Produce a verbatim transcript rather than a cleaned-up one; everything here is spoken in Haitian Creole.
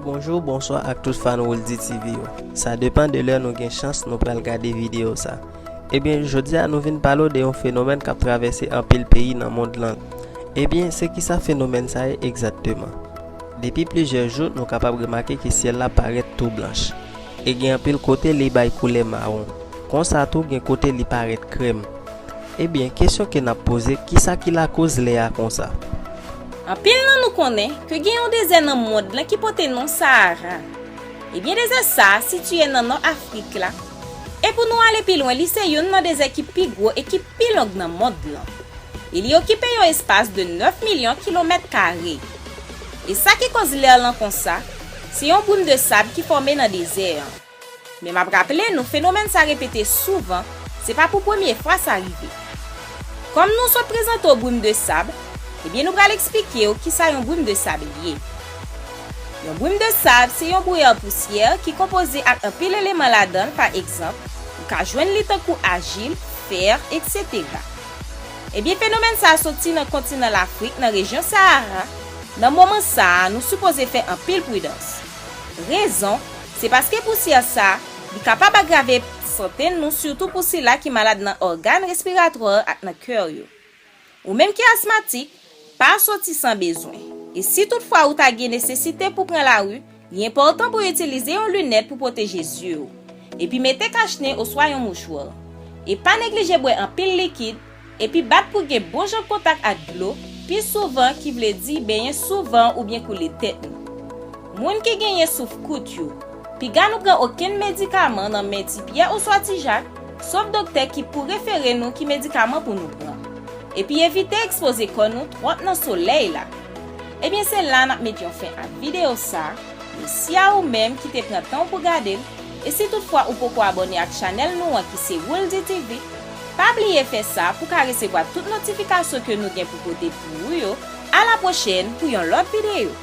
Bonjou, bonswa ak tout fan Wooldy T V yo. Sa depann de lè nou gen chans nou pral gade videyo sa. Ebyen, jodi a nou vin pale w de yon fenomèn k ap travèse anpil peyi nan mond lan. Ebyen, se kisa fenomèn sa ye egzakteman? Depi plizyè jou, nou kapab remake ke syèl la parèt tou blanch. E gen anpil kote li bay koulè mawon. Konsa tou, gen kote li parèt krèm. Ebyen, kesyon ke n ap poze, kisa ki lakoz lè a konsa? Anpil nan nou konnen ke gen yon dezè nan mond lan ki pote non Sahara. Ebyen, dezè sa a sitiye nan nò Afrik la. E pou nou ale pi lwen, li se youn nan dezè ki pi gwo e ki pi long nan mond lan. E li okipe yon espas de nèf milyon kilomèt kare. E sa ki koz lè lan konsa, se yon brim de sab ki fòme nan dezè an. Men m ap raple nou, fenomèn sa repete souvan, se pa pou premye fwa sa rive. Kòm nou sot prezante w brim de sab, ebyen nou pral eksplike w kisa yon brim de sab ye. Yon brim de sab se yon bouyè pousyè ki konpoze ak anpil eleman ladan l, pa egzanp, ou ka jwenn li tankou ajil, fè, etsetera. Ebyen, fenomèn sa a soti nan kontinan Lafrik, nan rejyon Sahara. Nan moman sa a, nou sipoze fè anpil pridans. Rezon, se paske pousyè sa a, li kapab agrave sante nou, sitou pou sila ki malad nan ògàn respiratwa ak nan kè yo. Ou menm ki asmatik, pa soti san bezwen. E si toutfwa ou ta gen nesesite pou pran lari, li enpòtan pou w itilize yon linèt pou pwoteje zye w. Epi mete kachnen oswa yon mouchwa. E pa neglije bwè anpil likid, epi bat pou gen bon jan kontak ak dlo, pi souvan, ki vle di benyen souvan oubyen koule tèt nou. Moun ki genyen souf kout yo, piga nou pran okenn medikaman nan men Ti Pyè oswa Ti Jak, sof doktè ki pou refere nou ki medikaman pou nou pran. Epi evite ekspoze kò nou twòp nan solèy la. Ebyen, se la n ap met yon fen ak videyo sa a. Mèsi a ou menm ki te pran tan w pou gade l. E si toutfwa ou poko abòne ak chanèl nou an ki se Wooldy T V, pa bliye fè sa pou ka resevwa tout notifikasyon ke nou gen pou pote pou ou yo. A la pwochèn pou yon lòt videyo.